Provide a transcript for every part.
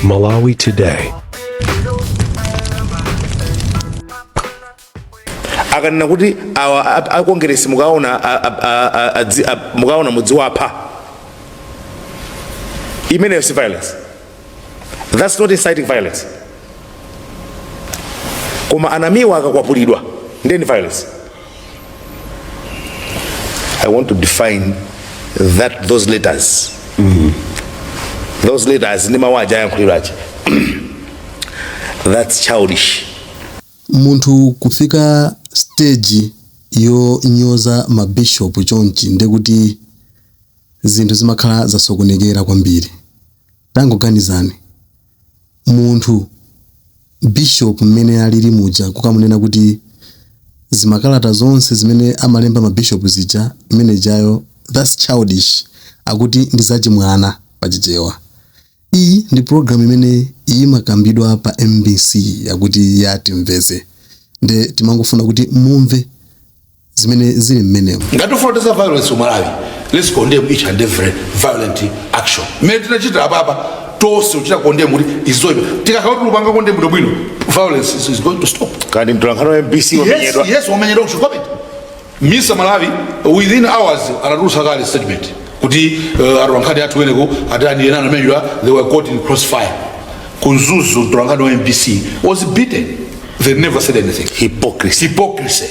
Malawi Today. Akanena kuti awa akongeresi mukaona mukaona mudziwapha, imeneyo si violence? That's not inciting violence. Koma anamiwa akakwapulidwa, ndeni violence. I want to define that those letters, those letters ndi mawu aja ayankhulidwa aja, that's childish. Munthu kufika stage yonyoza mabishopu chonchi, ndekuti zinthu zimakhala zasokonekera kwambiri. Tangoganizani, munthu bishop mmene alili muja, kukamunena kuti zimakalata zonse zimene amalemba mabishop zija, imene jayo, that's childish, akuti ndi zachimwana pachichewa. Iyi ndi program imene imakambidwa pa MBC, yakuti ya Timveze, nde timangofuna kuti mumve zimene zili mmenemo. Ngati ufuna kuthetsa violence ku Malawi, let's condemn each and every violent action. Mmene tinachita apapa tonse kuchita condemn kuti izoipa, tikakhala kuti upanga condemn bwinobwino, violence is going to stop. Kandi mtolankhani wa MBC wamenyedwa. Yes, wamenyedwa ku comment. Misa Malawi within hours anatulutsa kale statement kuti atolankhani athu weneko atani ena anamenyedwa, they were caught in crossfire. Ku Mzuzu mtolankhani wa MBC was beaten, they never said anything. Hypocrisy. Hypocrisy.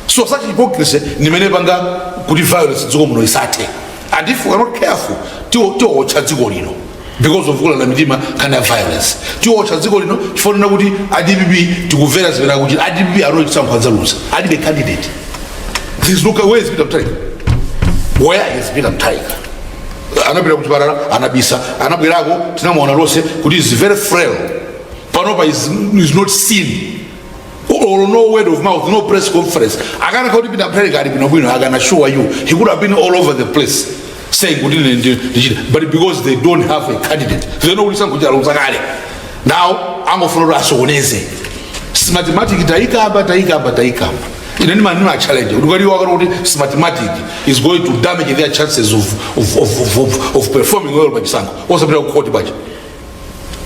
So such hypocrisy nimene panga kuti violence dziko muno isathe, and if we are not careful, tiwotcha dziko lino because of kulanda mitima kind of violence. Tiwotcha dziko lino chifukwa kuti a DPP tikumvera zimene akuchita. A DPP anochita chisankho adzaluza, alibe candidate. There's no where is Peter Mutharika? Where is Peter Mutharika? Anapita kuchipatala, anabisa, anabwerako tinamuona lonse kuti is very frail. Panopa is not seen or no word of mouth, no press conference. Akana kuti Peter Mutharika ali bwinobwino, I can assure you he could have been all over the place saying kuti ine ndichita, but because they don't have a candidate, they know kuti chisankho chaluza kale, now angofuna kuti asokoneze. Smartmatic taikamba, taikamba, taikamba. Ine ndima challenge kuti kali wakati kuti Smartmatic is going to damage their chances of performing well pa chisankho, osapita ku court pacha.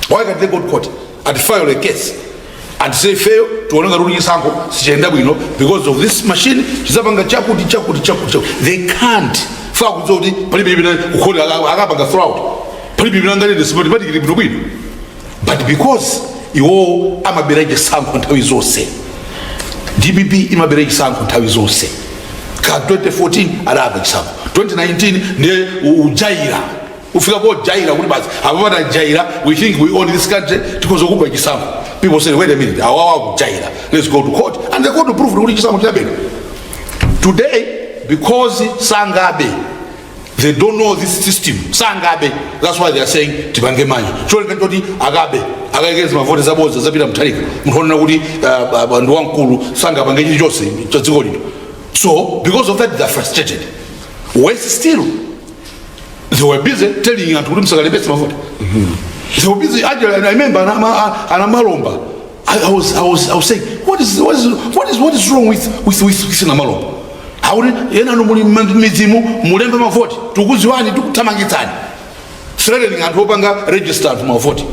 Why can't they go to court and file a case and say, "Fail, tione ngati kuti chisankho sichayenda bwino because of this machine, chizapanga chakuti, chakuti, chakuti, chakuti"? They can't. Fa kudziwa kuti palibe imene kukhoti akapanga throughout, palibe imene anganene Smartmatic ili bwino bwino. But because iwowo amabera chisankho nthawi zonse, DPP imabera chisankho nthawi zonse. Ka 2014 adaba chisankho, 2019 ndiye ujaira, ufika pojaira kuti basi, apapata jaira, we think we own this country, tikhoza kuba chisankho. People say, "Wait a minute, awawa kujaira, let's go to court," and the court prove kuti chisankho chinabedwa. Today, because sangabe, they don't know this system, sangabe, that's why they are saying tipange manja cholinga choti akabe, akayekeza mavoti zabodza zapita Mutharika, munthu onena kuti ndi wamkulu, sangapange chilichonse cha dziko lino. So because of that they are frustrated. Worse still, they were busy telling anthu kuti musakalembetse mavoti. They were busy. Actually, I remember anamalomba, I was saying, what is wrong with Namalomba? Akuti ena anu muli midzimu mulembe mavoti, tikuziwani, tikuthamangitsani, threatening anthu opanga register anthu mavoti.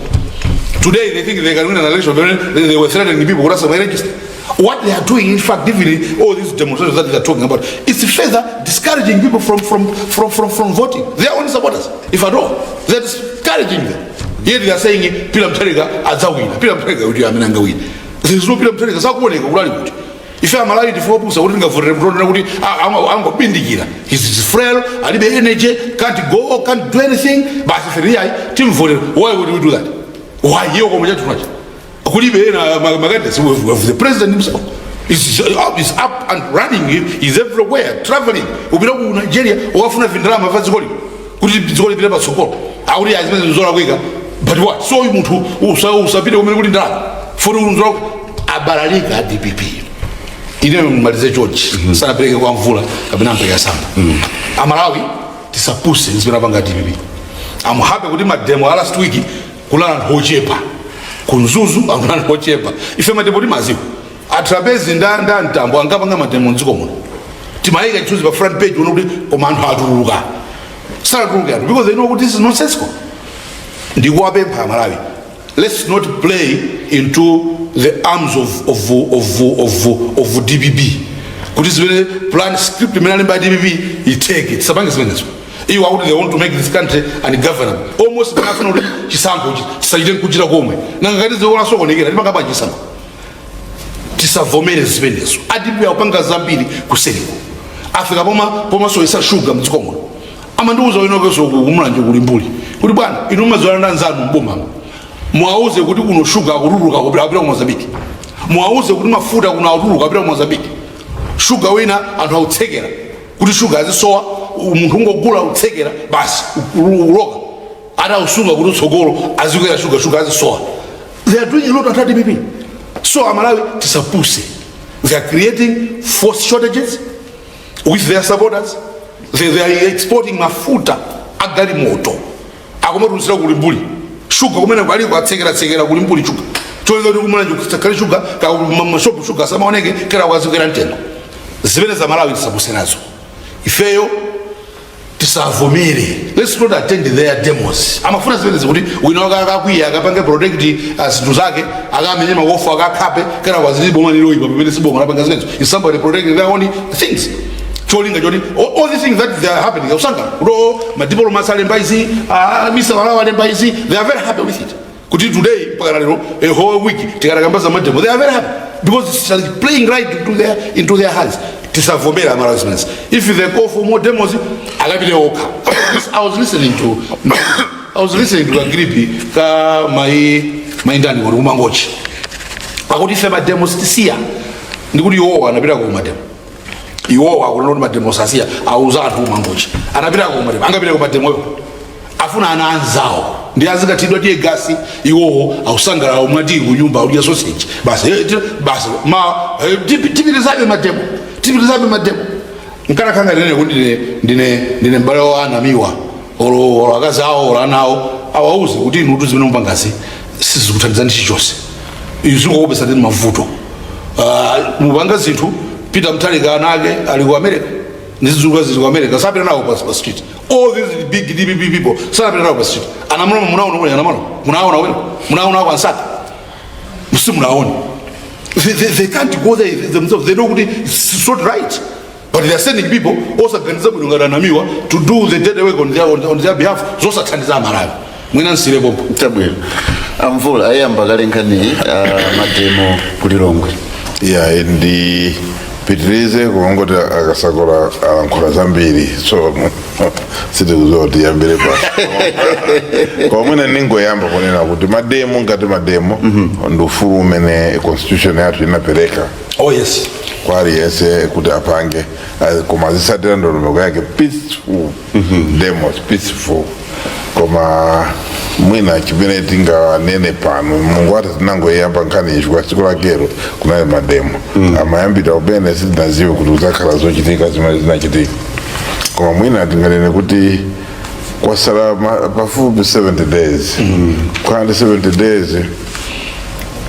Today they think they can win an election, but they were threatening people kuti asama register. What they are doing, in fact, even all these demonstrations that they are talking about, it's further discouraging people from voting, their own supporters, if at all. They're discouraging them, yet they are saying Peter Mutharika adzawina. Peter Mutharika kuti amene angawina, there is no Peter Mutharika, sakuoneka kuti ali kuti. Ife Amalawi ndife opusa kuti tingavotere munthu kuti angobindikira? He's frail, alibe energy, can't go, can't do anything, basi ife iyayi, timvotera. Why would we do that? Why? Iyo komwe chathunachi kulibe ena ma candidates. We have the president himself is up and running, is everywhere traveling, upita ku Nigeria ukafuna vindalama va dziko lino kuti dziko lipite patsogolo. Akuti azimene zolakwika, but what? So uyu munthu usapite kumene kuli ndalama foti unzolakwika. Abalalika a DPP. Ineyo mmalize chonchi, sanapereke kwa mvula kapena mpeka samba. Amalawi tisapuse zimene apanga DPP. I'm happy kuti ma demo a last week kulala anthu ochepa ku Mzuzu, anthu anthu ochepa. Ife ma demo timaziwa, atrapezi nda mtambo angapanga ma demo mdziko muno, timayika chithunzi pa front page uno kuti koma anthu atuluka. Sanatuluke anthu because they know kuti this is nonsensical. Ndikuwapempha Malawi, let's not play into the arms of DPP, kuti zimene plan, script imene alemba DPP iteke. Tisapange zimenezo. Iwo akuti they want to make this country ungovernable almost. Afuna kuti chisankho tisachite nkuchita komwe. Nanga ngati dziko lasokonekera, tipanga bwanji chisankho? Tisavomere zimenezo. A DPP akupanga zambiri kuseriko. Afika poma pomasowesa shuga mdziko muno. Amandiuza winokenso kumulanje kuli mbuli kuti, "Bwana, inu mumadziwana ndi anzanu mbomamo, mwauze kuti kuno shuga akutuluka kupita ku Mozambique. Mwauze kuti mafuta kuno akutuluka kupita ku Mozambique. Shuga wina anthu autsekera kuti shuga azisowa. Munthu ungogula, utsekera basi, uloka atausunga kuti utsogolo azikwera shuga, shuga azisowa." They are doing a lot at DPP. So Amalawi, tisapuse. They are creating false shortages with their supporters. They are exporting mafuta agalimoto, akumatuluzira kuli mbuli. Shuga kumene kwaliko atsekeratsekera kuli mbuli shuga, cholinga kuti kumene kusakhale shuga, mashopu shuga samaoneke, kera kwazikwera mtengo. Zimene za Malawi tisapuse nazo. Ifeyo tisavomere. Let's not attend their demos. Amafuna zimenezi kuti wina wake akakwiya, akapange protect zinthu zake, akamenye makofu, akakhape, kera kwazili boma liloyipa, pamene siboma lapanga zimenezo. Is somebody protecting their own things, cholinga choti all the things that they are happening usanga kuti, oh, madiplomats alemba izi, Mr Malawi alemba izi. They are very happy with it, kuti today mpaka lero, a whole week tikatakamba za mademo. They are very happy because it's playing right into their hands. Tisavomera Amalawi zimenezi. If they call for more demos, akapite okha. I was listening to kagripi ka mai maindani kuti kumangochi pakuti ife mademos tisiya, ndikuti iwowo anapita ku mademo. Iwowo akunena kuti mademos asiya, auza anthu kumangochi anapita ku mademo. Angapita ku mademoyo afuna ana anzawo ndi azikathidwa tear gas. Iwowo ausangalala mwati kunyumba udya sausage basi. Basi ma tipitizabe mademo, tipitizabe mademo. Nkanakhala ndine kuti ndine m'bale wa anamiwa, olo akazi awo, olo ana awo, awauze kuti inu zimene mupangazi sizikuthandizani chilichonse, izingokopesa ndi mavuto. Mupanga zinthu. Peter Mutharika ana ake ali ku America, ndizizuka zili ku America, sapita nawo pa street. All these big DPP people sanapita nawo pa street. Anamuloma munaona kule, anamuloma munaona wena, munaona kwa Nsaka, simunaona. They can't go there themselves. They know kuti it's not right, but they are sending people osaganiza bwino ngati anamiwa to do the dirty work on their behalf, zosathandiza Amalawi. Mwina nsire pompo. Chabwino, amvula ayamba kale nkhani mademo kulilongwe. Ya, ndipitirize kungoti akasakula alankhula zambiri, so sitikuziwa kuti yambire pa koma mwina ningoyamba kunena kuti mademo, ngati mademo, ndi ufulu umene constitution yathu inapereka Oh yes. kwa aliyense kuti apange, koma azitsatira ndondomeko yake, peaceful demos, peaceful. Koma mwina chimene tinganene pano, Mungu ati tinangoyamba nkhani ichi kwa tsiku lakero kunali mademo amayambira kumene, sitinaziwe kuti kudzakhala zochitika zimene zinachitika. Koma mwina tinganene kuti kwasala pafupi 70 days. Kukhala ndi 70 days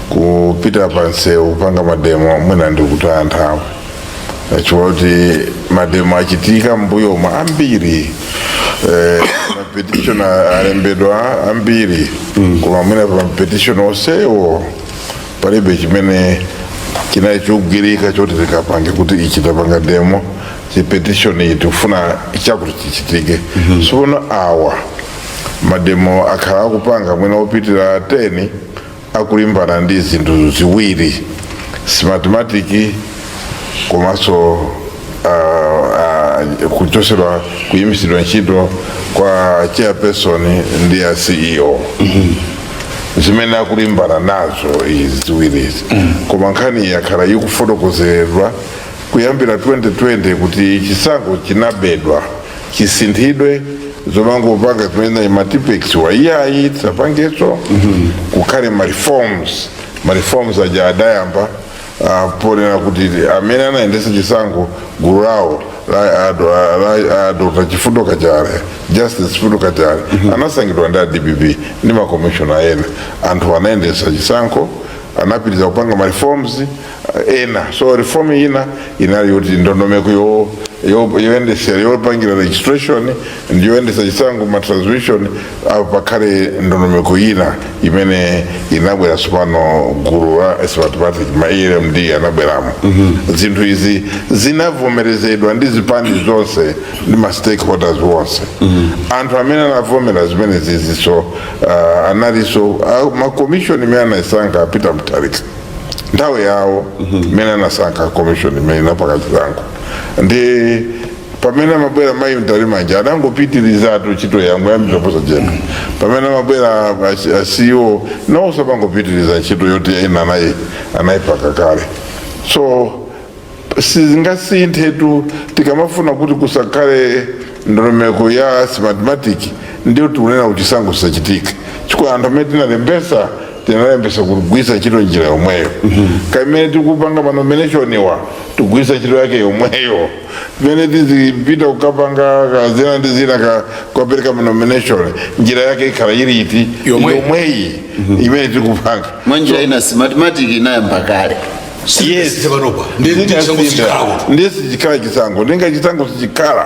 kupita pansewu kupanga mademo, mwina ndi kutaya nthawi, chifukwa kuti mademo achitika mbuyomo ambiri, mapetition alembedwa ambiri, koma mwina pa mapetition onsewo palibe chimene chinali chogwirika choti tikapange kuti ichi tapanga demo, chipetition iyi tikufuna chakuti chichitike. Sono awa mademo akhala akupanga mwina opitira 10, akulimbana ndi zinthu ziwiri: Smartmatic komanso kuchosedwa, kuyimisidwa ntchito kwa chairperson ndi ya CEO, zimene akulimbana nazo izi ziwirizi. Koma nkhani yakhala ikufotokozedwa kuyambira 2020 kuti chisankho chinabedwa, chisinthidwe. Zomangopanga zimene matipex waiyayi, tisapangenso, kukhale ma reforms. Ma reforms aja adayamba ponena kuti amene anayendesa chisankho, gulu lawo la Dr Chifundo Kachale, Justice Chifundo Kachale, anasankhidwa ndi a DPP ndi makomishona ena. Anthu anayendesa chisankho, anapitiriza kupanga ma reforms ena. So reform ina inali kuti ndondomeko yo Yoyendesera, yopangira registration ndi yoyendesa chisankho, ma transmission apo, pakhale ndondomeko ina imene inabwera tsopano, gulu la Smartmatic, ma EMD anabweramo. Zinthu izi zinavomerezedwa ndi zipani zonse ndi ma stakeholders wonse. Anthu amene anavomera zimene ziziso analinso ma commission imene anasankha Peter Mutharika nthawi yawo, imene anasankha commission imene inapanga chisankho. Ndi pamene amabwera mayi Mtalimanja, anangopitirizatu ntchito yangu yambira posachedwa. Pamene amabwera a CEO nawonso amangopitiriza ntchito yoti ena anayipaka kale. So sizingasinthe. Tikamafuna kuti kusakhale ndondomeko ya Smartmatic, ndiyo tikunena kuti chisankho chisachitika, chifukwa anthu amene tinalembesa, tinalembesa kugwisa ntchito njira yomweyo. Kamene tikupanga ma nomination wa, tikugwisa ntchito yake yomweyo. Pamene tizipita kukapanga kazina ndi zina, kukapereka ma nomination, njira yake ikhala ili iti? Yomweyo. Yomweyi imene tikupanga. Mwanjira ina, Smartmatic inayamba kale. Yes. Panopa ndi chisankho sichikhala kuti Ndiye sichikhala chisankho, ndinga chisankho sichikhala.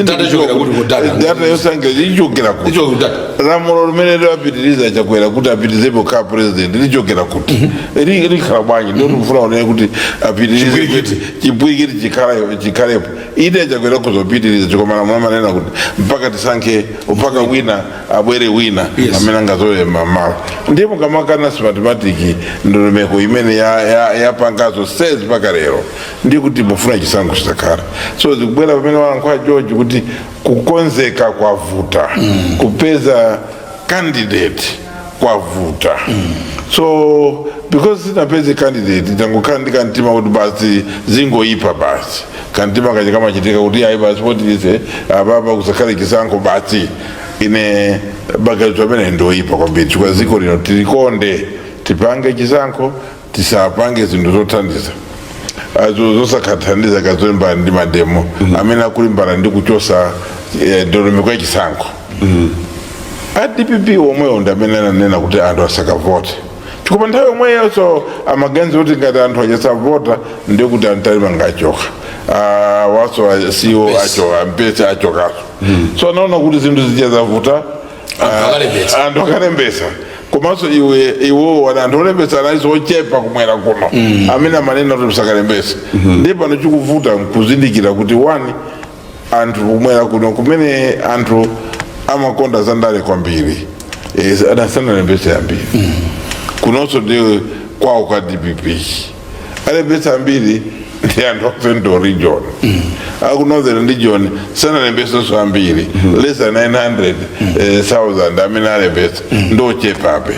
Data ichokera kuti ku data? Data yosankha ichokera kuti? Ichokera ku data. Lamulo limene liwapitiriza Chakwera kuti apitirizepo kukhala president lichokera kuti? Likhala bwanji? Ndio tikufuna kunena kuti apitirize. Chipwirikiti. Chipwirikiti chikhalepo. Ine Chakwera kuzopitiriza, chikoma lamulo amanena kuti mpaka tisankhe, mpaka wina abwere, wina amene angazole mamalo. Ndiye mukamakana Smartmatic, ndondomeko imene yapangazo sezi mpaka lero, ndiye kuti mufuna chisankho chisakhala. So zikubwera pamene walankhula George kuti kukonzeka kwavuta, kupeza candidate kwavuta. So because sinapeze candidate, tangokhala ndi kantima kuti basi zingoyipa basi. Kantima kaja kamachitika kuti ayi, basi, potilize apapa kusakhale chisankho basi. Ine maganizo amene ndoyipa kwambiri, chifukwa dziko lino tilikonde, tipange chisankho, tisapange zinthu zothandiza azo zosakhathandiza, kazolimbana ndi ma demo amene akulimbana ndi kuchosa ndondomeko ya chisankho. A DPP omwewo ndi amene ananena kuti anthu asakavote, chifukwa nthawi yomweyonso amaganiza kuti ngati anthu achasavota, ndiye kuti a Mtalimanja achoka, waso CEO achoka, Mpesi achokaso. So anaona kuti zinthu zija zavuta. Anthu akalembetsa. Anthu akalembesa. Komanso iwe iwo anthu olembesa analiso ochepa kumwera kuno amene amanena kuti musakalembese. Ndiye pano chikuvuta nkuzindikira kuti, one, anthu kumwera kuno kumene anthu amakonda zandale kwambiri, adasanalembese ambiri. Kunonso ndi kwawo kwa DPP, alembesa ambiri ndi anthu a Central Region. Aku Northern Region sanalembesenso ambiri, less than 900 thousand amene alembesa, ndochepabe.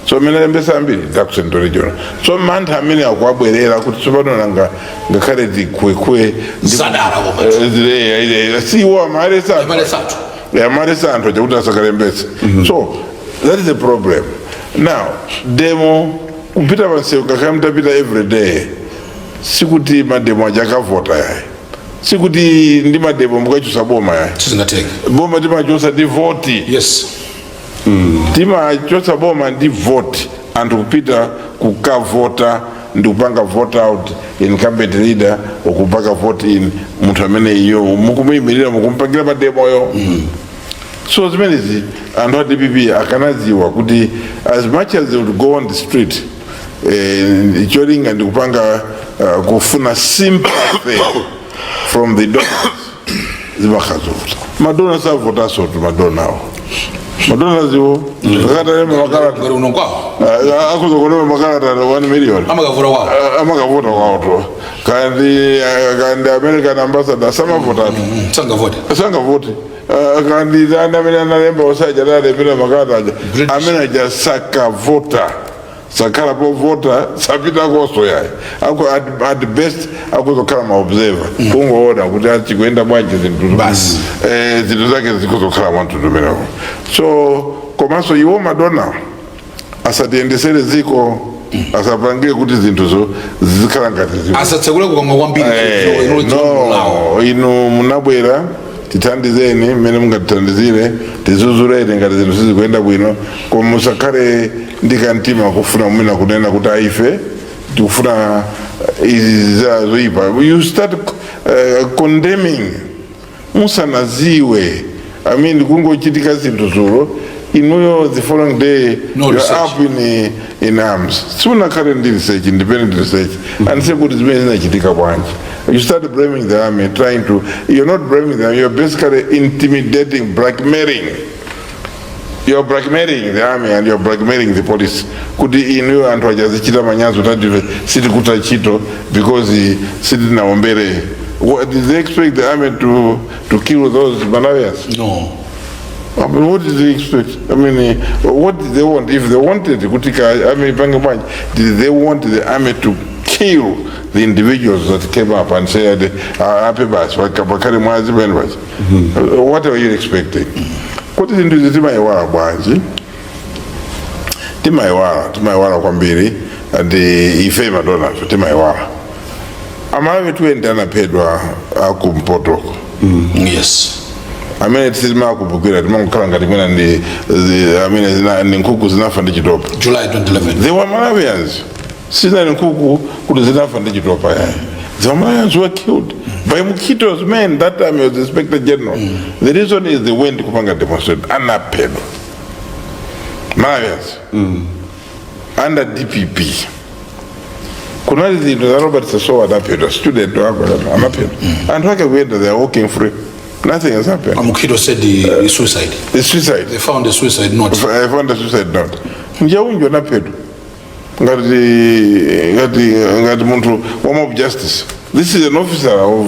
So amene alembesa ambiri ndi ku Central Region. So mantha amene akuabwerera kuti tsopano nanga ngakhale tikhwekhwe. Zadala koma. Siwo amalesa. Amalesa anthu. Amalesa anthu chakuti asakalembese. So that is a problem. Now demo, kupita pansewu, ngakhale mutapita every day, sikuti ma demo aja akavota yayi, sikuti ndi ma demo mukachusa boma yayi. Sizingatheke. Boma timachosa ndi voti. Timachosa boma ndi voti, anthu kupita kukavota ndi kupanga vote out incumbent leader, ukupanga vote in munthu amene iyo mukumuyimirira, mukumpangira ma demo yo. So zimenezi anthu a DPP akanaziwa kuti as much as they would go on the street, cholinga ndi kupanga kufuna sympathy from the donors, zimakhazovuta. Ma donors avotaso tu, ma donor awo, ma donors iwo akatalema makalata. Ngati uno kwawo. Akuza kulema makalata 1 million. Amakavota kwawo. Amakavota kwawo. Kandi American ambassador samavotatu. Sangavote. Sangavote. Kandi ani amene analemba osaja, analembera makalata aja. British. Amene aja sakavota, sakhala povota, sapita koso yayi. Ako at best akuzokhala ma observer, kungoona kuti achikuyenda bwanji zinthu. Basi. Zinthu zake zikuzokhala mwamtundu umenewo. So komanso iwo ma donor asatiyendesere ziko, asapangire kuti zinthuzo zizikhala ngati ziko. Asatsekule kukamwa kwambiri. No, inu munabwera, tithandizeni mmene mungatithandizire, tizuzureni ngati zinthu sizikuyenda bwino, koma musakhale ndi kamtima kufuna mwina kunena kuti aife tikufuna izi zoyipa. You start condemning musanaziwe. I mean, kungochitika zinthu zulo, inuyo the following day No you're research. up in arms. Simunakhale ndi research, independent research, and say kuti zimene zinachitika bwanji. You start blaming the army, trying to, you're not blaming them, you're basically intimidating, blackmailing. You're blackmailing the army and you're blackmailing the police kuti inuyo anthu achazichita manyazi utati sitikuta ntchito because sitinaombere. What, did they expect the army to kill those Malawians? No. I mean, what did they expect? I mean, what did they want? If they wanted kuti ka army ipange bwanji, did they want the army to kill the individuals that came up and said, "Ape basi, pakhale mwazi pene basi"? What are you expecting? Kuti zinthu izi timayiwala bwanji? Timayiwala, timayiwala kwambiri, and ife madonazo timayiwala. Amalawi 20 anaphedwa akumpotoko amene tisimakumbukira, timangokhala ngati mwina ndi amene ndi nkhuku zinafa ndi chitopa. July 2011. They were Malawians. Sizinali nkhuku kuti zinafa ndi chitopa yayi. The Malawians were killed by Mukhito's men. That time he was the inspector general. The reason is they went kupanga demonstrate. Anaphedwa Malawians under DPP. Kunali zinthu za Robert Sasowa, anaphedwa, student wako anaphedwa, anthu ake kuyenda, they are walking free, nothing has happened. Mukhito said the suicide. The suicide. They found a suicide note. I found a suicide note. Njaunjo anaphedwa ngati munthu wa mob justice. This is an officer of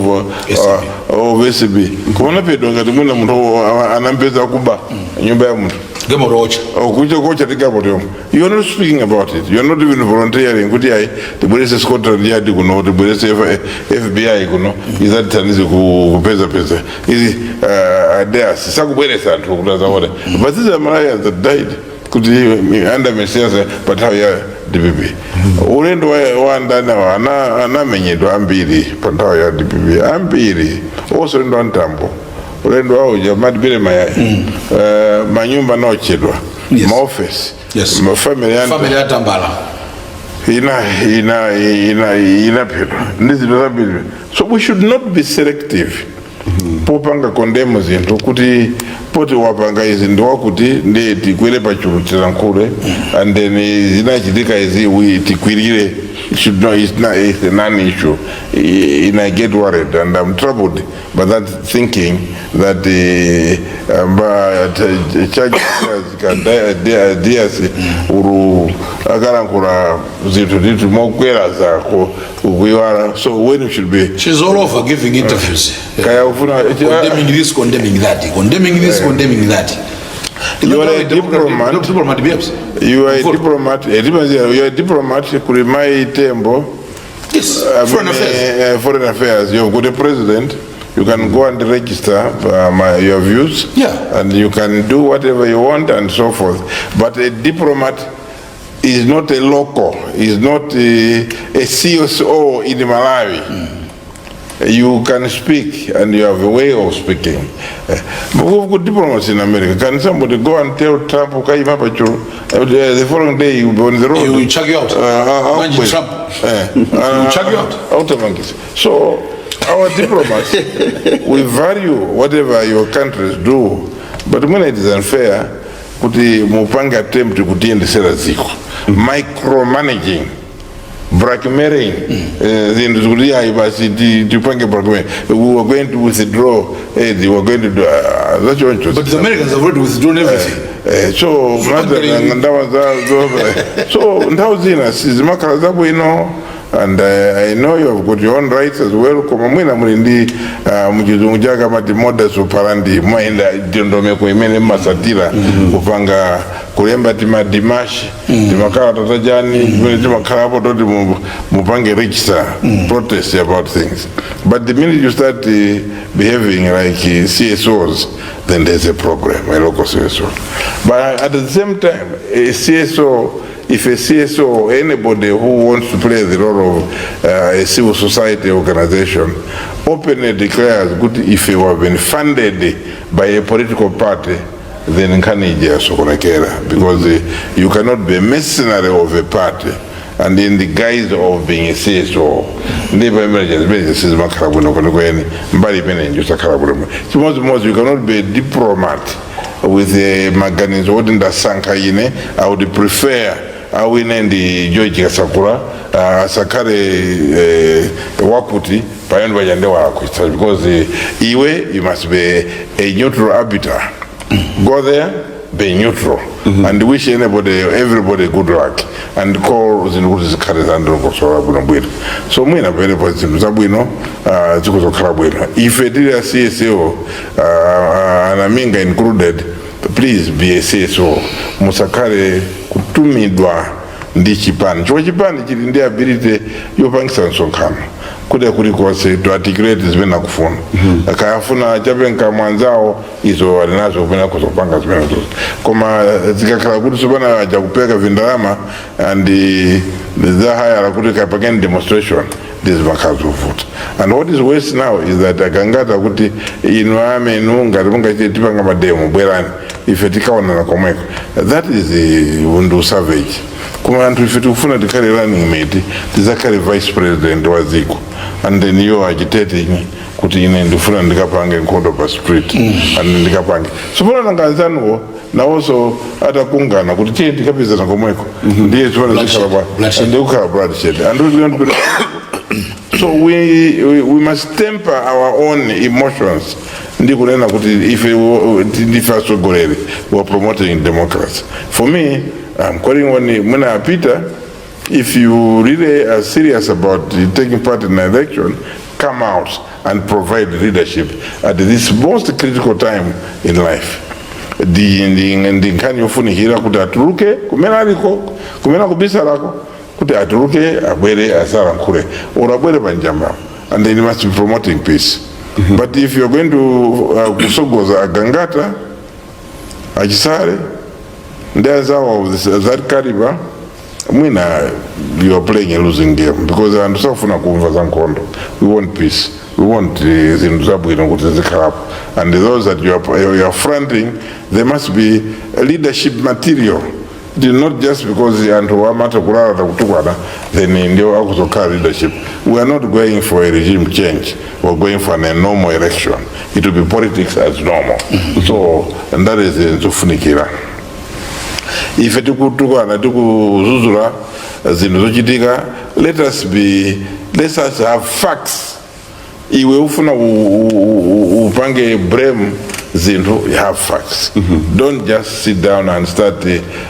ACB. Of ACB, koma anaphedwa ngati mwina munthu anampeza kuba nyumba ya munthu. Gemorocha. Kucha kocha tigapo yomwe. You're not speaking about it. You're not even volunteering kuti ayi, tibwerese Scotland Yard kuno, tibwerese FBI kuno izatithandize kupeza peza izi adeas sakubweresa anthu kuti azaone. But these are Malawians that died kuti under Mesiasa pa nthawi ya DPP. Ulendo wa ndani awa anamenyedwa ambiri pa nthawi ya DPP, ambiri onse. Ulendo wa Mtambo, ulendo wawo jamadibire mayaya, manyumba anaotchedwa, maofesi, mafamily ya Family ya Tambala. ina inaphedwa ndi zinthu zambiri. So we should not be selective popanga condemn zinthu kuti poti wapanga izi ndiwakuti ndi tikwere pachulu tilankhule and then zinachitika izi we tikwirire. It should not, it's not, it's a non-issue. And I get worried and I'm troubled by that thinking that the charge DS uru akalankhula zinthu ndithu mokwera zako kuiwala. So when you should be She's all over giving interviews. Kaya ufuna Condemning this, condemning that, condemning this, condemning that. You are a diplomat. Diplomat behaves. You are a diplomat, you are a diplomat kuli Mai Tembo. I Foreign mean, affairs. Foreign affairs. You've got a president. You can go and register your views. And you can do whatever you want and so forth. But a diplomat is not a local, is not a CSO in Malawi. You can speak and you have a way of speaking. But we've got diplomats in America. Can somebody go and tell Trump, okay, the following day you'll be on the road. He will chuck you out. Imagine Trump. He will chuck you out. Automatically. So our diplomats, we value whatever your countries do, but when it is unfair, kuti mupange attempt kutiyendesera dziko, micromanaging, blackmailing, zinthu zikuti ayi basi tipange blackmail, we are going to withdraw aid, we are going to do zachoncho. But the Americans have already withdrawn everything. So ndawa so nthawi zina sizimakhala zabwino and I know you have got your own rights as well, koma mwina muli ndi muchizungu chake amati modus operandi, mwayenda ndondomeko imene mmasatira kupanga kulemba tima démarches, timakhala tatajani imene timakhalapo toti mupange register protest about things. But the minute you start behaving like CSOs, then there's a problem, a local CSO. But at the same time, a CSO, if a CSO, anybody who wants to play the role of a civil society organization, openly declares good, if you have been funded by a political party, then nkhani ija yasokonekera, because you cannot be a mercenary of a party. And in the guise of being a CSO, ndi pamene zimene sizimakhala bwino kwenikweni. Mbali imene njosakhala bwino. Chimodzimodzi, you cannot be a diplomat with a maganizo oti ndasankha ine, I would prefer awine ndi George Kasakula, asakhale wakuti pamene paja ndi walakwitsa, because iwe, you must be a neutral arbiter. Go there, be neutral and wish anybody, everybody good luck and call zinthu kuti zikhale zandilongosola bwinobwino. So mwina pamenepo zinthu zabwino zikuzokhala bwino. Ife tili a CSO, anaminga included, please be a CSO. Musakhale kutumidwa ndi chipani, chifukwa chipani chili ndi ability yopangisa msonkhano kuti kulikonse to articulate zimene akufuna. Akayafuna chapenka mwanzawo, izo ali nazo kumene kuzopanga zimenezo. Koma zikakhala kuti sopana aja kupeka vindalama and zahayala kuti kapangeni demonstration, ndizimakhala zovuta. And what is worse now is that akangata kuti inu amenu ngati mungachite tipanga mademo, bwerani ife tikaonana komweko. That is undu savage. Koma anthu ife tikufuna tikhale running mate, tizakhale vice president wa dziko, and then you are agitating kuti ine ndifuna ndikapange nkhondo pa street and ndikapange. Sopano nanganzanuwo nawonso atakungana kuti tiye tikapezana komweko, ndiye tsopano zikhala bwa Bloodshed. ndikukhala bloodshed and we want to. So we must temper our own emotions ndi kunena kuti ife ndife atsogoleri, we are promoting democracy. For me, I'm calling on mwina Peter, if you really are serious about taking part in an election, come out and provide leadership at this most critical time in life. Ndi nkhani yofunikira kuti atuluke kumene aliko, kumene akubisalako, kuti atuluke, abwere asalankhule or abwere panjamba, and then he must be promoting peace. But if you're going to kusogoza agangata, achisale ndi anzawo of that caliber, mwina you are playing a losing game, because anthu sakufuna kumva za nkhondo. We want peace, we want zinthu zabwino kuti zikhalapo, and those that you are fronting, they must be leadership material. It is not just because anthu amata kulala takutukwana, then ndio akuzokhala leadership. We are not going for a regime change, we are going for a normal election. It will be politics as normal. So, and that is nzofunikira. Ife tikutukwana, tikuzuzula zinthu zochitika, let us have facts. Iwe ufuna upange blame zinthu, you have facts. Don't just sit down and start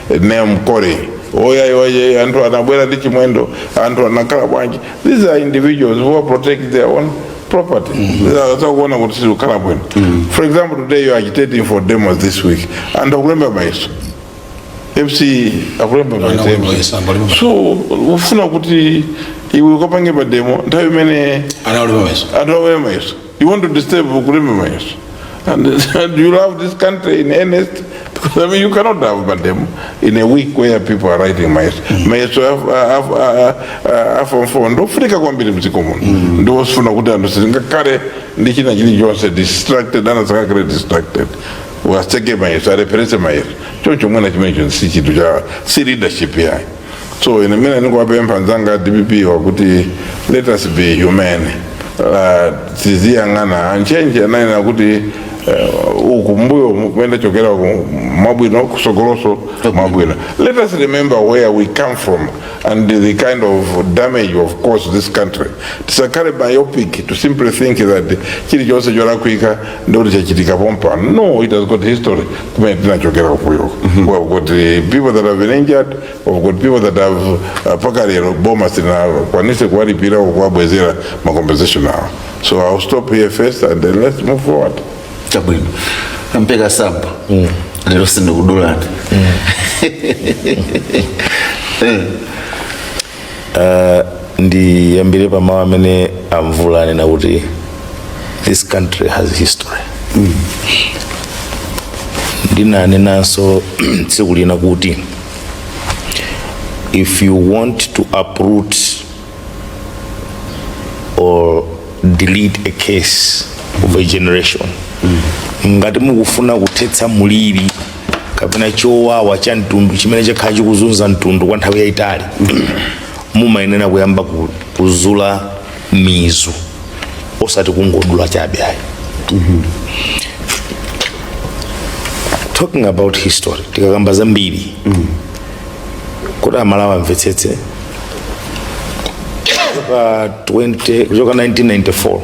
name calling. Oya oye, anthu anabwera ndi chimwendo, anthu anakhala bwanji. These are individuals who are protecting their own property. Sakuona kuti sikukhala bwino. For example, today you are agitating for demos. This week anthu akulemba mayeso, MC akulemba mayeso. Akulemba. So ufuna kuti iwe ukapange mademo nthawi imene Analemba mayeso. Anthu akulemba mayeso? You want to disturb kulemba mayeso and you love this country in earnest? Because, I mean, you cannot have mademo in a week where people are writing mayeso. Mayeso a form four ndofunika kwambiri mdziko muno. Ndiwosifuna kuti anthu sitingakhale ndi china chilichonse distracted, ana sakakhale distracted, waseke mayeso, alepherese mayeso. Choncho mwina chimenecho si chinthu cha si leadership yayi. So ine mene ndikuwapempha nzanga DPP wakuti let us be human. Tiziyang'ana anchenje ananena kuti uku mbuyo kumene chokera uku mwabwino, kusogoloso mwabwino. Let us remember where we come from and the kind of damage of course this country. Tisakhale myopic to simply think that chilichonse cholakwika ndikuti chachitika pompano. No, it has got history kumene tinachokera kuyoko. We have got people that have been injured, we've got people that have paka lero boma silinakwanise kuwalipira kuwabwezera ma compensation awo. So I'll stop here first and then let's move forward. Chabwino, mpeka samba lero sindikudulani. Ndiyambire pa mawu amene amvula anena kuti this country has history. Ndinanenanso tsiku lina kuti if you want to uproot or delete a case of a generation, ngati mukufuna kuthetsa muliri kapena chowawa cha mtundu chimene chakhala chikuzunza mtundu kwa nthawi yayitali, Mumayenera kuyamba kuzula mizu, osati kungodula chabe ayi. Talking about history, tikakamba zambiri kuti Amalawi amvetsetse, kuchoka 20 kuchoka 1994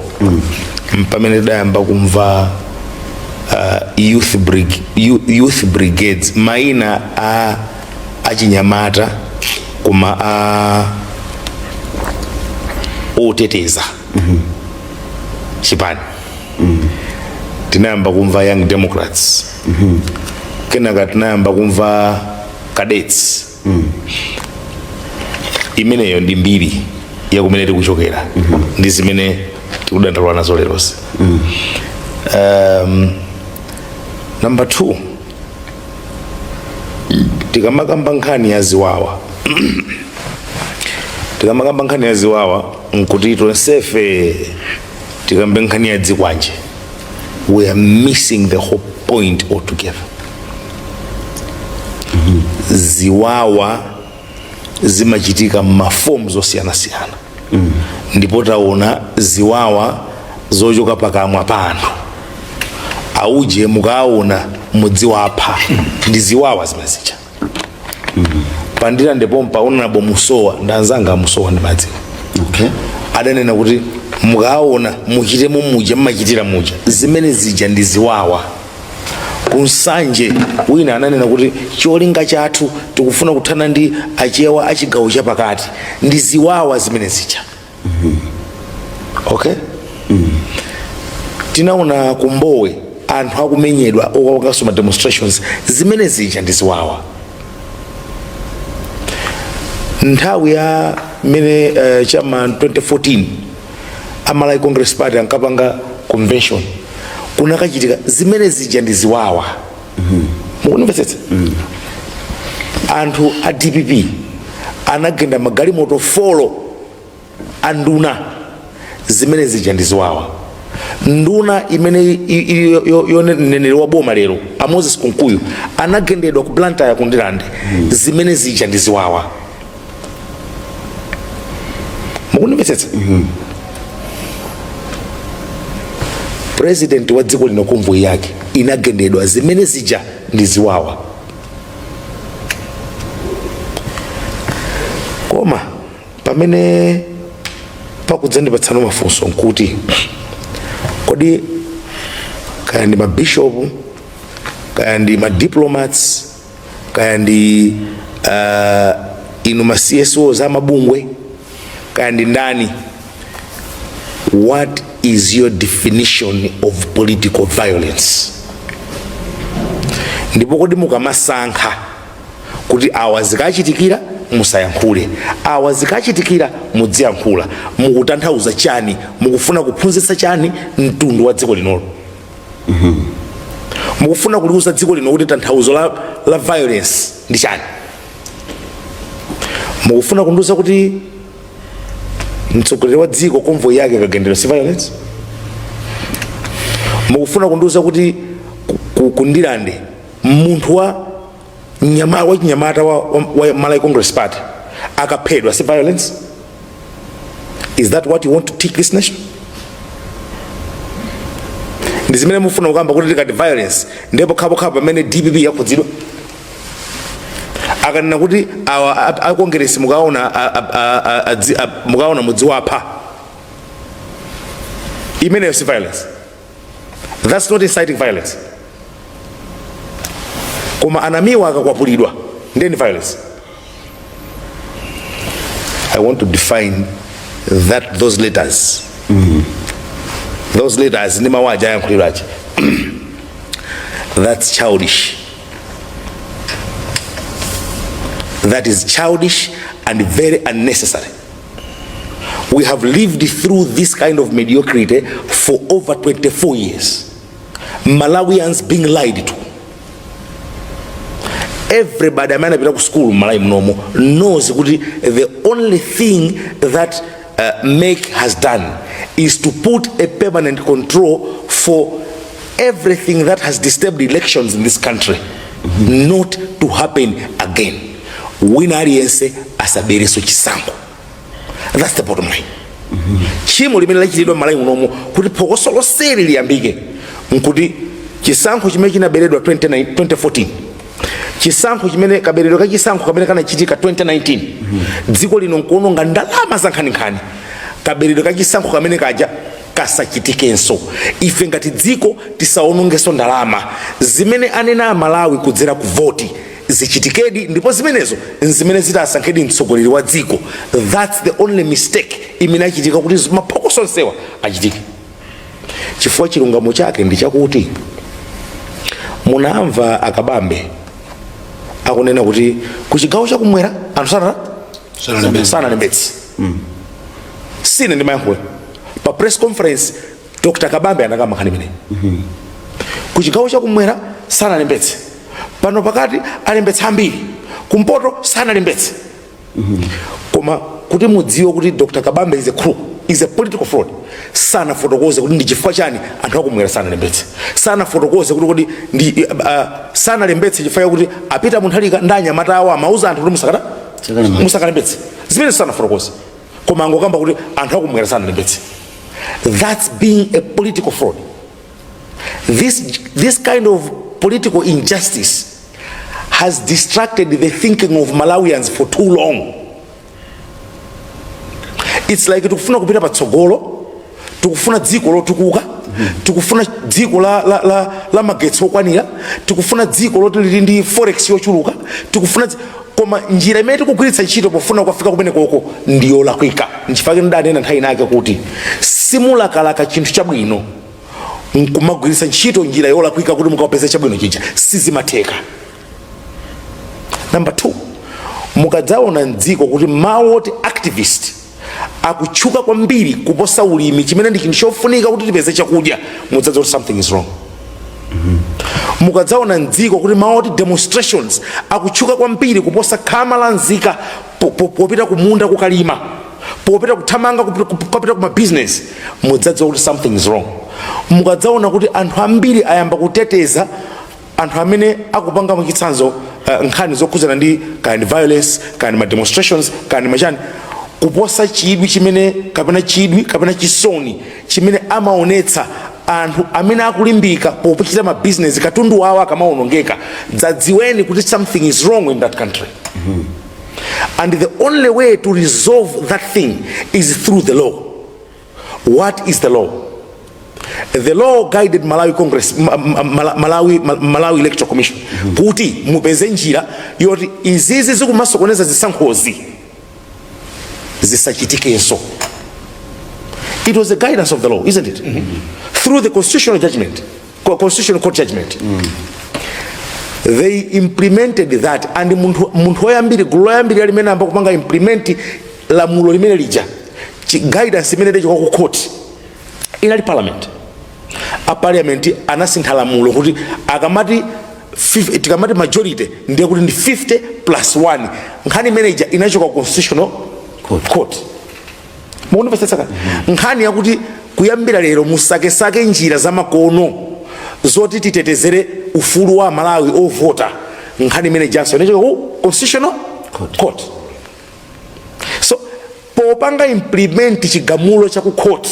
mpamene tidayamba kumva youth brigades, maina a achinyamata koma a oteteza chipani. Tinayamba kumva Young Democrats, kenaka tinayamba kumva Cadets. Imeneyo ndi mbiri yakumene tikuchokera ndi zimene tikudandaula nazo lerozi. Number two, tikamakamba nkhani ya ziwawa, tikamakamba nkhani ya ziwawa nkuti tonsefe tikambe nkhani ya dzikwanje, we are missing the whole point altogether. Ziwawa zimachitika m'mafomu osiyanasiyana, ndipo taona ziwawa zochoka pakamwa pa anthu auje, mukaona mudziwapha, ndi ziwawa zimazija. Pa Ndirande pompa Honorable Musowa, ndanzanga Musowa ndimadziwa, adanena kuti mukaona muchitemo muja mmachitira muja, zimene zija ndi ziwawa. Kunsanje wina ananena kuti cholinga chathu tikufuna kuthana ndi Achewa achigawo chapakati, ndi ziwawa zimene zija. Okay, tinaona kumbowe anthu akumenyedwa okapanganso ma demonstrations, zimene zija ndi ziwawa. Nthawi ya mmene chama 2014 a Malawi Congress Party ankapanga convention, kunakachitika zimene zija ndi ziwawa. Mukunimvetsetsa? Anthu a DPP anagenda magalimoto 4 a nduna, zimene zija ndi ziwawa. Nduna imene mneneri wa boma lero, a Moses Kunkuyu, anagendedwa ku Blantyre, ku Ndirande, zimene zija ndi ziwawa. Mukundimvetsetsa? President wa dziko lino convoy yake inagendedwa, zimene zija ndi ziwawa. Koma pamene pakudzandipatsano mafunso nkuti kodi kaya ndi mabishopu, kaya ndi madiplomats, kaya ndi inu ma CSOs amabungwe, kaya ndi ndani, what is your definition of political violence? Ndipo kodi mukamasankha kuti awa zikachitikira musayankhule, awa zikachitikira mudziyankhula, mukutanthauza chani? Mukufuna kuphunzitsa chani mtundu wa dziko linolo? Mukufuna kuliuza dziko lino kuti tanthauzo la violence ndi chani? Mukufuna kundiuza kuti mtsogoleri wa dziko convoy yake ikagendedwa si violence? Mukufuna kundiuza kuti ku Ndirande munthu wa wachinyamata wa Malawi Congress Party akaphedwa si violence? Is that what you want to teach this nation? Ndi zimene mufuna kukamba kuti tikati violence ndipo pokhapokha pamene DPP yakhudzidwa, akanena kuti awa a Kongeresi mukaona mukaona mudziwapha, imeneyo si violence? That's not inciting violence? Koma anamiwa akakwapulidwa ndiye ni violence? I want to define that those letters, those letters ndi mawu aja ayankhulidwa aja, that's childish. That is childish and very unnecessary. We have lived through this kind of mediocrity for over 24 years, Malawians being lied to. Everybody amene anapita ku school Malawi munomo knows kuti the only thing that MEC has done is to put a permanent control for everything that has disturbed elections in this country not to happen again. Wina aliyense asabereso chisankho. That's the bottom line. Tchimo limene lachitidwa m'Malawi munomo kuti phokoso lonseli liyambike nkuti chisankho chimene chinaberedwa 29 2014, chisankho chimene kaberedwe ka chisankho kamene kanachitika 2019, dziko lino nkuononga ndalama za nkhaninkhani, kaberedwe ka chisankho kamene kaja kasachitikenso. Ife ngati dziko tisaonongenso ndalama. Zimene anena Amalawi kudzera ku voti zichitikedi, ndipo zimenezo nzimene zitasankhedi mtsogoleri wa dziko. That's the only mistake imene achitika kuti maphokoso onsewa achitike, chifukwa chilungamo chake ndi chakuti munamva Akabambe akunena kuti ku chigawo chakumwera anthu Sanalembetse. Sanalembetse. Sine ndimayankhula pa press conference, Dr Kabambe anakamba nkhani imeneyi. Ku chigawo chakumwera sanalembetse, pano pakati alembetsa ambiri, kumpoto sanalembetse. Koma kuti mudziwe kuti Dr Kabambe is a crook, is a political fraud, sanafotokoze kuti ndi chifukwa chani anthu akumwera sanalembetse. Sanafotokoze kuti ndi sanalembetse chifukwa chakuti apita Munthalika ndi anyamata awo amauza anthu kuti musakata Sakalembetse. Musakalembetse. Zimene sanafotokoze, koma angokamba kuti anthu akumwera sanalembetse. That's being a political fraud. This kind of political injustice has distracted the thinking of Malawians for too long. It's like tikufuna kupita patsogolo, tikufuna dziko lotukuka, tikufuna dziko la magetsi okwanira, tikufuna dziko loti lili ndi forex yochuluka, tikufuna koma njira imene tikugwiritsa ntchito pofuna kukafika kumene koko ndiyolakwika. Nchifukwa ndidanena nthawi inake kuti simulakalaka chinthu chabwino nkumagwiritsa ntchito njira yolakwika kuti mukapeze chabwino chija, sizimatheka. Number two, mukadzaona mdziko kuti mawu oti activist akutchuka kwambiri kuposa ulimi, chimene ndi chinthu chofunika kuti tipeze chakudya, mudzadziwa kuti something is wrong. Mukadzaona mdziko kuti mawu oti demonstrations akutchuka kwambiri kuposa khama la nzika popita kumunda kukalima, popita kuthamanga kupita kuma business, mudzadziwa kuti something is wrong. Mukadzaona kuti anthu ambiri ayamba kuteteza anthu amene akupanga, mwachitsanzo, nkhani zokhudzana ndi kaya ndi violence, kaya ndi ma demonstrations, kaya ndi machani, kuposa chidwi chimene kapena chidwi kapena chisoni chimene amaonetsa anthu amene akulimbika pochita ma business, katundu wawo akamaonongeka, dzadziweni kuti something is wrong in that country. And the only way to resolve that thing is through the law. What is the law? The law guided Malawi Congress, Malawi Electoral Commission kuti mupeze njira yoti izizi zikumasokoneza zisankhozi zisachitikenso. It was the guidance of the law, isn't it? Through the constitutional judgment, Constitutional Court judgment, they implemented that. And munthu woyambiri, gulu loyambirira limene amba kupanga implement lamulo limene lija, guidance imene lichoka ku court, inali parliament. A parliament anasintha lamulo kuti akamati tikamati majority ndiye kuti ndi 50 plus 1. Nkhani imeneja inachoka ku Constitutional Court. Mukundimvetsetsa ka? Nkhani yakuti kuyambira lero musakesake njira zamakono zoti titetezere ufulu wa Malawi ovota, nkhani imene janso inachoka ku Constitutional Court. So popanga implement chigamulo cha ku court,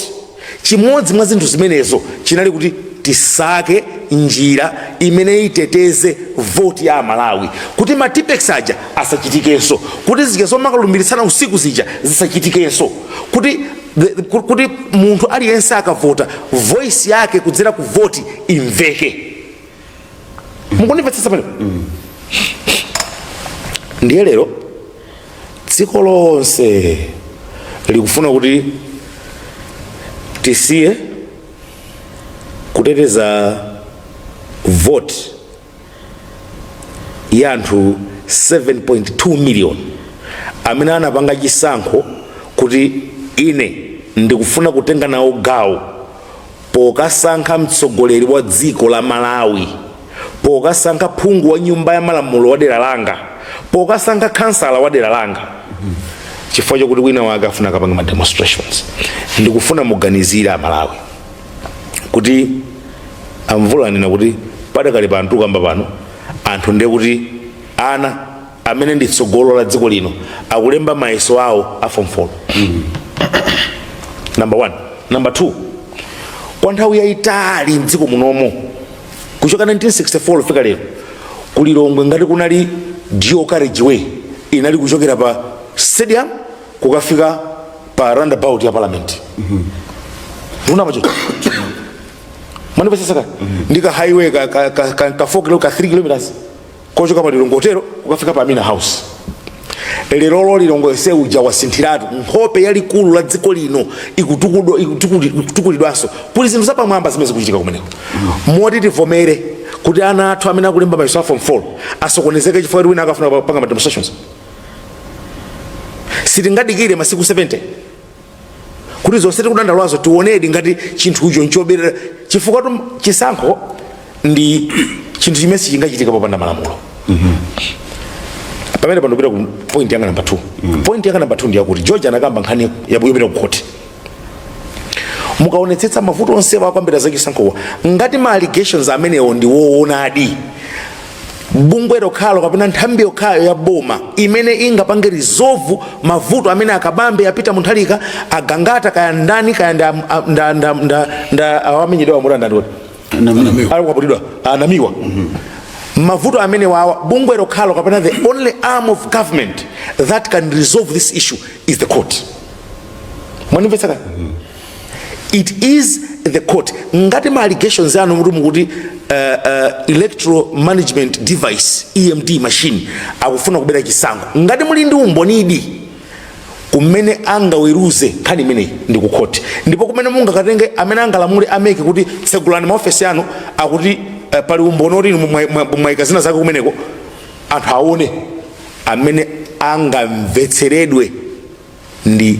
chimodzi mwa zinthu zimenezo chinali kuti tisake njira imene iteteze voti ya Amalawi, kuti ma Tipp-Ex aja asachitikenso, kuti zija zomakalumbirisana usiku zija zisachitikenso, kuti munthu aliyense akavota, voice yake kudzera ku voti imveke. Mukundimvetsetsa pano? Ndiye lero dziko lonse likufuna kuti tisiye kuteteza vote ya anthu 7.2 million amene anapanga chisankho kuti ine ndikufuna kutenga nawo gawo pokasankha mtsogoleri wa dziko la Malawi, pokasankha phungu wa nyumba ya malamulo wa dera langa, pokasankha kansala wa dera langa, chifukwa chokuti wina wake afuna akapanga ma demonstrations. Ndikufuna muganizire Amalawi kuti amvula anena kuti padakali pano tikamba pano, anthu ndiye kuti ana amene ndi tsogolo la dziko lino akulemba mayeso awo a form 4. Number one. Number two, kwa nthawi yayitali mdziko munomo, kuchoka 1964 kufika lero, kulilongwe ngati kunali dual carriageway, inali kuchokera pa stadium kukafika pa roundabout ya Parliament. Ndikuti mwandipesesa ndi ka highway ka 4 kilo, ka 3 kilometers, kochoka pa Lilongwe Hotel kukafika pa Amina House. Lerolo Lilongwe seuja wasinthiratu nkhope yalikulu la dziko lino, ikutukulidwanso. Kuli zinthu zapamwamba zimene zikuchitika kumeneko, moti tivomere kuti ana athu amene akulemba mayeso a Form 4 asokonezeke chifukwa kuti wina akafuna kupanga ma demonstrations? Sitingadikire masiku 70 kuti zonse tikudandaulazo tionedi ngati chinthucho nchoberera, chifukwa tu chisankho ndi chinthu chimene sichingachitika popanda malamulo. Pamene pandopita ku point yanga number 2. Point yanga number 2 ndiyakuti George anakamba nkhani yopita ku court. Mukaonetsetsa mavuto onse akambira zachisankhowa, ngati ma allegations amenewo ndi woonadi, bungwe lokhalo kapena nthambi yokhayo ya boma imene ingapange resolve mavuto amene akabambe apita Munthalika, agangata, kaya ndani, kaya nda nda nda nda nda awamenyedwa mura ndani ali kwaputidwa anamiwa, mavuto amene wawa, bungwe lokhalo kapena the only arm of government that can resolve this issue is the court. Mwanimvetsa kani? It is the court. Ngati ma allegations anu muti mukuti electoral management device, EMD machine, akufuna kubera chisankho, ngati muli ndi umbonidi, kumene angaweruze nkhani imeneyi ndi ku court, ndipo kumene mungakatenge amene angalamule a MEC kuti tsegulani maofesi anu, akuti pali umboni oti inu mwayika zina zake kumeneko, anthu aone, amene angamvetseredwe ndi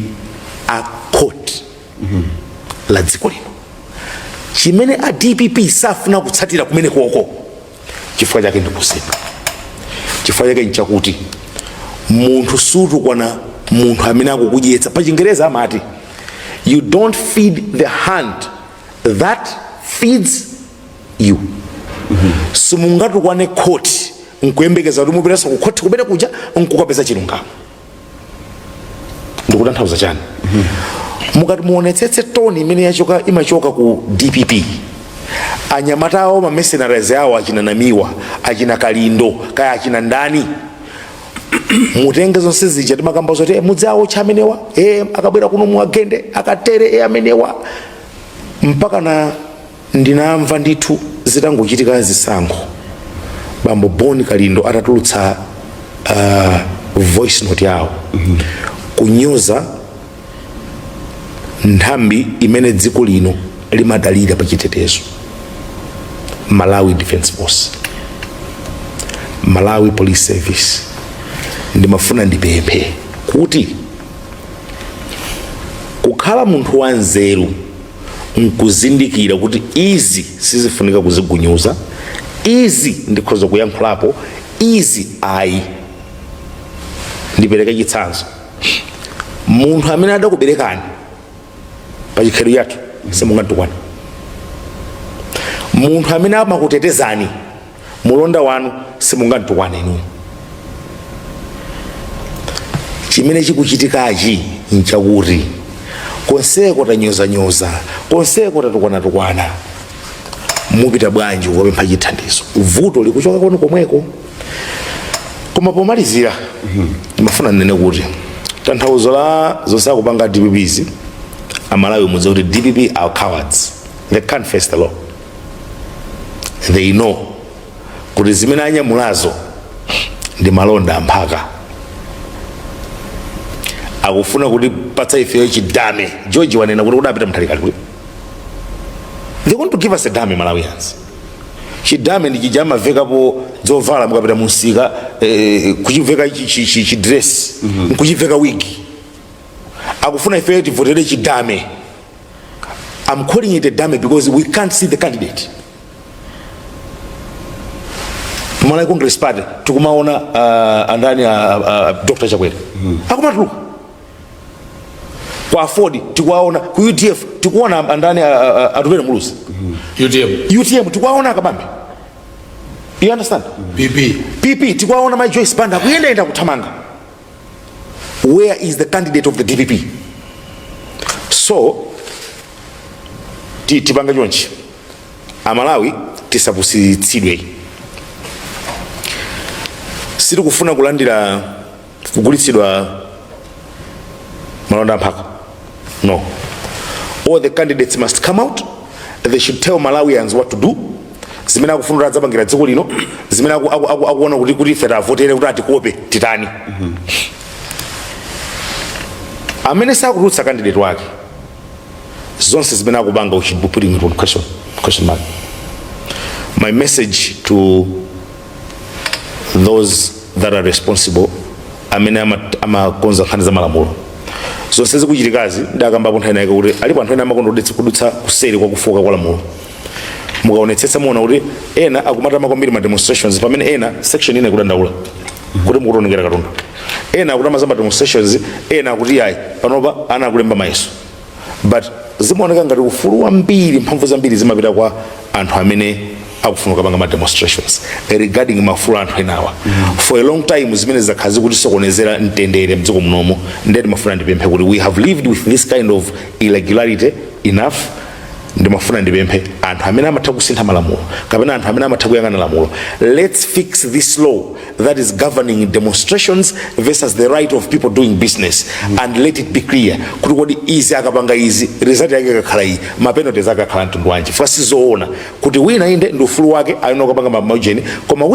a court la dziko lino. Chimene a DPP safuna kutsatira kumene koko, chifukwa chake ndikuseka, chifukwa chake nchakuti munthu sutukwana munthu amene akukudyetsa. Pa Chingereza amati, "You don't feed the hand that feeds you." Simungatukwane court nkuyembekeza kuti mupitanso ku court kumene kuja nkukapeza chilungamo. Ndikutanthauza chani? Mukati muonetsetse tone imene yachoka, imachoka ku DPP, anyamata awo, ma mercenaries awo, achina Namiwa, achina Kalindo, kaya achina ndani, mutenge zonse zija timakamba zoti mudzi awo cha amenewa, akabwera kuno muagende akatere, amenewa, mpaka na ndinamva ndithu zitangochitika zisankho, bambo Boni Kalindo atatulutsa voice note yawo kunyoza nthambi imene dziko lino limadalira pa chitetezo, Malawi Defence Force, Malawi Police Service. Ndimafuna ndipemphe kuti kukhala munthu wanzeru nkuzindikira kuti izi sizifunika kuzigunyuza, izi ndikhoza kuyankhulapo, izi ayi. Ndipereke chitsanzo: munthu amene adakuberekani, pa chikhalidwe chathu simungatukwane. Munthu amene amakutetezani, mulonda wanu, simungatukwane inuyo. Chimene chikuchitikachi nchakuti konseko tanyozanyoza, konseko tatukwanatukwana, mupita bwanji kukapempha chithandizo? Vuto likuchoka kwanu komweko. Koma pomalizira ndimafuna ndinene kuti tanthauzo la zonse akupanga DPPs, Amalawi mudziwe kuti DPP are cowards. They can't face the law. They know kuti zimene anyamulazo ndi malonda amphaka. Akufuna kuti patsa ifeyo chi dummy. George wanena kuti kudapita Mutharika kuti they want to give us a dummy. Malawians, chi dummy ndi chija amavekapo dzovala mukapita munsika, kuchiveka chi dress, nkuchiveka wig. Akufuna ifeyo tivotere chi dummy. I'm calling it a dummy because we can't see the candidate. Malawi Congress Party tikumaona andani, Dr Chakwera akumatuluka kwa AFORD, tikuwaona ku UDF, tikuona andani, Atupele Muluzi. UTM. UTM tikuwaona akabambe, you understand? PP. PP tikuwaona mai Joyce Banda akuyendayenda kuthamanga. Where is the candidate of the DPP? So tipange chonchi, Amalawi tisapusitsidwe. Sitikufuna kulandira kugulitsidwa malonda amphaka, no. All the candidates must come out. They should tell Malawians what to do, zimene akufuna kuti adzapangira dziko lino, zimene akuona kuti ife tavotere kuti atikope titani. Amene sakutulutsa candidate wake, zonse zimene akupanga, we should be putting it on question mark. My message to those that are responsible, amene amakonza nkhani za malamulo, zonse zikuchitikazi ndakambapo nthawi inayake kuti alipo anthu ena amakonda kudutsa kuseri kwa kufoka kwa lamulo. Mukaonetsetsa muona kuti ena akumatama kwambiri ma demonstrations, pamene ena section ina ikudandaula kuti mukutionekera katundu. Ena akutama za ma demonstrations, ena akuti ayi, panopa ana akulemba mayeso, but zimaoneka ngati ufulu wambiri, mphamvu zambiri zimapita kwa anthu amene akufuna kupanga ma demonstrations regarding maufulu anthu enawa. For a long time zimene zakhala zikutisokonezera mtendere mdziko munomo. Ndiye ndimafuna ndipemphe kuti we have lived with this kind of irregularity enough. Ndimafuna ndipemphe anthu amene amatha kusintha malamulo kapena anthu amene amatha kuyang'ana lamulo, let's fix this law that is governing demonstrations versus the right of people doing business, and let it be clear kuti kodi izi akapanga izi, result yake ikakhala iyi, ma penalties akakhala mtundu wanji? Fika sizoona kuti wina inde ndi ufulu wake ayona kupanga maujeni, koma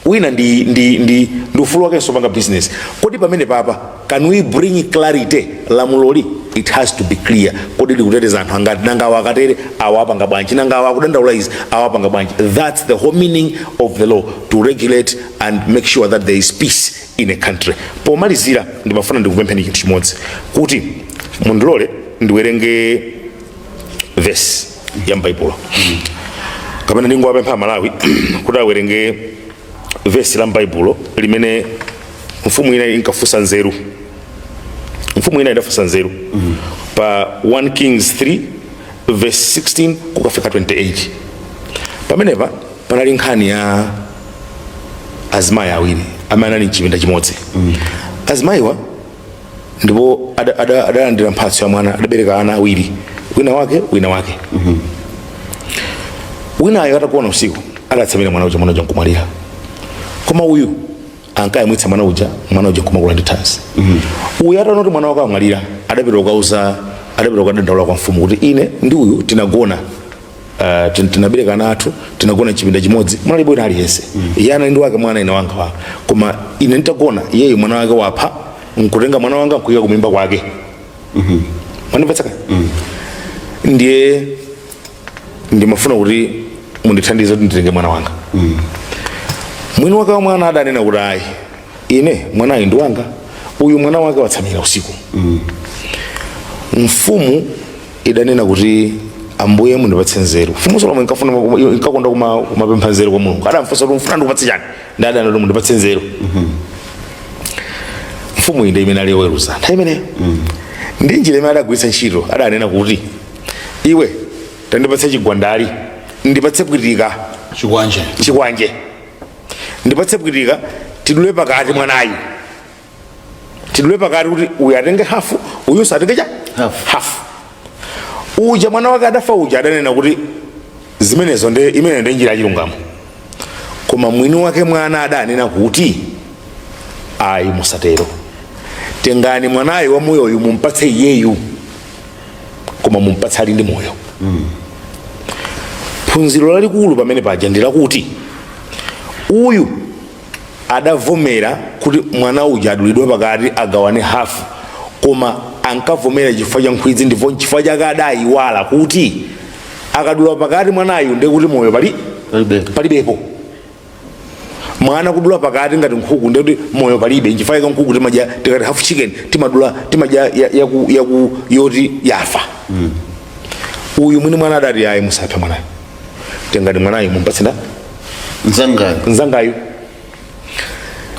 wina ndi ufulu wake sopanga business. Kodi pamene papa can we bring clarity? Lamuloli, it has to be clear. Kodi likuteteza anthu angati? Nanga awa akatere, awa apanga bwanji? Nanga awa akudandaula izi, awa apanga bwanji? That's the whole meaning of the law, to regulate and make sure that there is peace in a country. Pomalizira, ndimafuna ndikupempheni chinthu chimodzi, kuti mundilole ndiwerenge verse ya m'Baibulo, kapena ndingowapempha Amalawi kuti awerenge vesi la m'Baibulo limene mfumu ina inkafunsa nzeru. Mfumu ina idafunsa nzeru pa 1 Kings 3 verse 16 kukafika 28. Pamenepa panali nkhani ya azimayi awiri amene anali mchipinda chimodzi. Azimayiwa ndipo adalandira mphatso ya mwana, adabereka ana awiri, wina wake, wina wake. Winayo atagona usiku adatsamira mwana uja, mwana uja nkumwalira. Koma uyu ankayamwitsa mwana uja, mwana uja nkumakula ndi thanzi. Uyu ataona kuti mwana wake amwalira, adapita kukauza, adapita kukadandaula kwa mfumu kuti ine ndi uyu tinagona, tinabereka ana athu, tinagona chipinda chimodzi, munalibe wina aliyense. Iye anali ndi wake mwana, ine wanga wanga, koma ine nditagona, iyeyu mwana wake wapha nkutenga mwana wanga nkuyika kumimba kwake. Mwandimvetsa? Ndiye ndimafuna kuti mundithandize kuti nditenge mwana wanga. Mwini wake wa mwana adanena kuti ayi, ine mwanayu ndi wanga, uyu mwana wake watsamira usiku. Mfumu idanena kuti, "Ambuye, mundipatse nzeru." Mfumu Solomo inkafuna, inkakonda kumapempha nzeru kwa Mulungu. Adamfunsa kuti, "Mfuna ndikupatse chani?" Ndi adanena kuti, "Mundipatse nzeru." Mfumu iyi ndi imene ali yoweruza nthawi imeneyo, ndi njira imene adagwiritsa ntchito, adanena kuti, "Iwe, tandipatse chigwandali, ndipatse pwitika." Chikwanje. Chikwanje. "Ndipatse pwitika, tidule pakati mwanayu, tidule pakati kuti uyu atenge hafu, uyunso atenge cha Hafu. Hafu." Uja mwana wake adafa uja adanena kuti zimenezo ndi imene ndi njira yachilungamo. Koma mwini wake mwana adanena kuti, "Ayi, musatero. Tengani mwanayo wamoyoyu mumpatse iyeyu, koma mumpatse ali ndi moyo." Phunziro lalikulu pamene paja ndi lakuti uyu adavomera kuti mwana uja adulidwe pakati, agawane hafu, koma ankavomera chifukwa cha nkhwidzi, ndipo chifukwa chake adayiwala kuti akadula pakati mwanayu ndiye kuti moyo pali Palibepo. Palibepo. Mwana kudula pakati ngati nkhuku ndiye kuti moyo palibe. Nchifukwa chake nkhuku timadya, tikati half chicken, timadula, timadya yaku yoti yafa. Uyu mwini mwana adati, "Ayi, musaphe mwanayo, tengani mwanayo mumpatse nda Mzangayo. Mzangayo."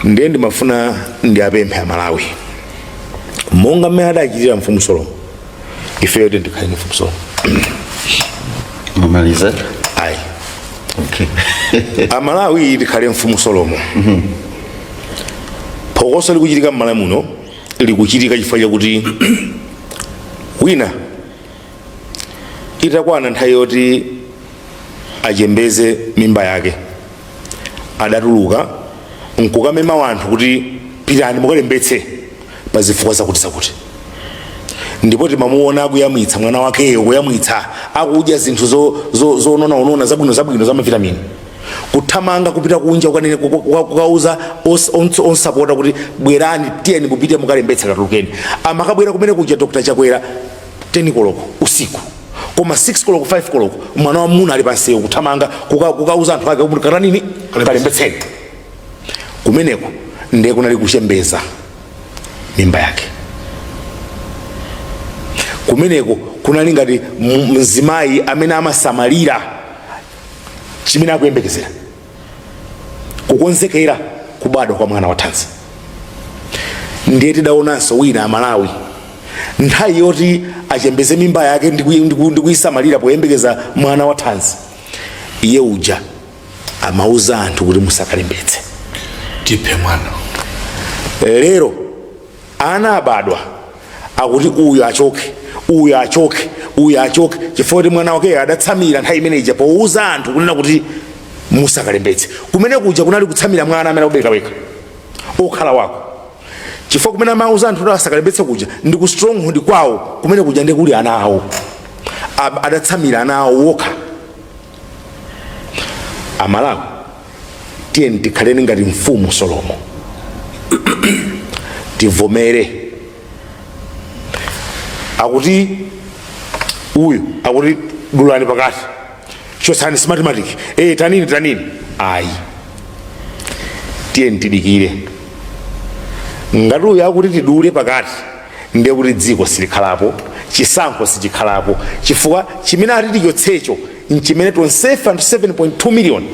Ndiye ndimafuna ndiapemphe Amalawi, monga mmene adachitira mfumu Solomo, ifeyo tikhale ndi mfumu Solomo. Mamaliza? Ayi. Okay. Amalawi, tikhale mfumu Solomo. Phokoso likuchitika m'Malawi muno likuchitika chifukwa chakuti wina Wina itakwana nthawi yoti achembeze mimba yake, adatuluka nkukamema wanthu kuti pitani mukalembetse pa zifukwa zakuti zakuti. Ndipo timamuona akuyamwitsa mwana wakeyo, kuyamwitsa, akudya zinthu zononanona, zabwino zabwino, za mavitamini, kuthamanga kupita kunja kukauza onsapota kuti bwerani, tiyeni mupite mukalembetse, katulukeni. Amakabwera kumene kuja Dr Chakwera 10 koloko usiku, koma 6 koloko, 5 koloko, mwana wa muna ali pansewu kuthamanga kukauza anthu ake kuti katanini, kalembetseni. Kumeneko ndiye kunali kuchembeza mimba yake. Kumeneko kunali ngati mzimayi amene amasamalira chimene akuyembekezera, kukonzekera kubadwa kwa mwana wa thanzi. Ndiye tidaonanso wina Amalawi, nthawi yoti achembeze mimba yake ndikuyisamalira poyembekeza mwana wa thanzi, iye uja amauza anthu kuti musakalembetse, tiphe mwana. Lero ana abadwa, akuti uyu achoke, uyu achoke, uyu achoke, chifukwa kuti mwana wake adatsamira nthawi imene ija powuza anthu kunena kuti musakalembetse. Kumene kuja kunali kutsamira mwana amene akubereka wekha, okhala wako, chifukwa kumene amauza anthu kuti asakalembetse kuja ndi ku stronghold kwawo. Kumene kuja ndi kuli ana awo. Adatsamira ana awo wokha. Amalawi, tiyeni tikhaleni ngati Mfumu Solomo, tivomere. Akuti uyu akuti dulani pakati, chotsani Smartmatic, tanini tanini, ayi, tiyeni tidikire. Ngati uyu akuti tidule pakati, ndiye kuti dziko silikhalapo, chisankho sichikhalapo, chifukwa chimene ati tichotsecho nchimene tonsefe anthu 7.2 million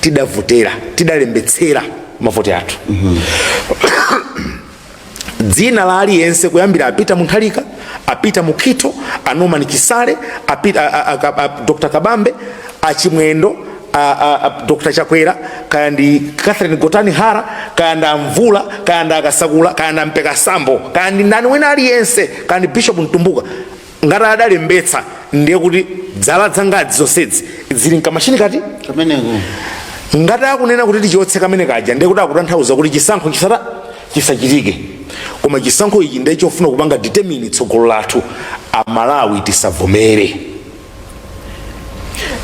tidavotera, tidalembetsera mavoti athu. Dzina la aliyense, kuyambira a Peter Mutharika, a Peter Mukhito, a Norman Chisale, a Dr Kabambe, achimwendo, a Dr Chakwera, kaya ndi Catherine Gotani Hara, kaya ndi Amvula, kaya ndi Akasakula, kaya ndi Ampeka Sambo, kaya ndi ndani wina aliyense, kaya ndi Bishop Mtumbuka, ngati adalembetsa, ndiye kuti dzala dzangadzi zonsezi zili mkamashini kati kameneko. Ngati akunena kuti tichotse kamene kaja, ndiye kuti akutanthauza kuti chisankho chisachitike. Koma chisankho ichi ndiye chofuna kupanga determine tsogolo lathu. Amalawi, tisavomere.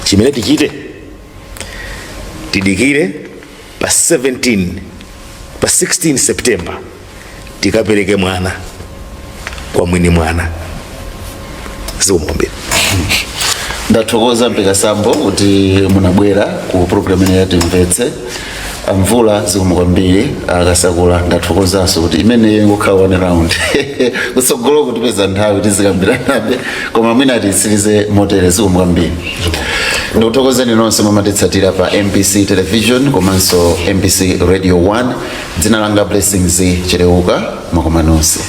Chimene tichite, tidikire pa 17, pa 16 September, tikapereke mwana kwa mwini mwana. Zikomo kwambiri. Ndathokoza Mpeka Sambo kuti munabwera ku program ine yaTimvetse. Amvula, zikomo kwambiri. Akasakula, ndathokozanso kuti imeneyo ingokhala one round, kutsogolo kutipeza nthawi tizikambiranabe, koma mwina titsirize motere. Zikomo kwambiri. Ndikuthokozeni nonse mumatitsatira pa MBC Television komanso MBC Radio 1. Dzina langa Blessings Chereuka. Mwakoma nonse.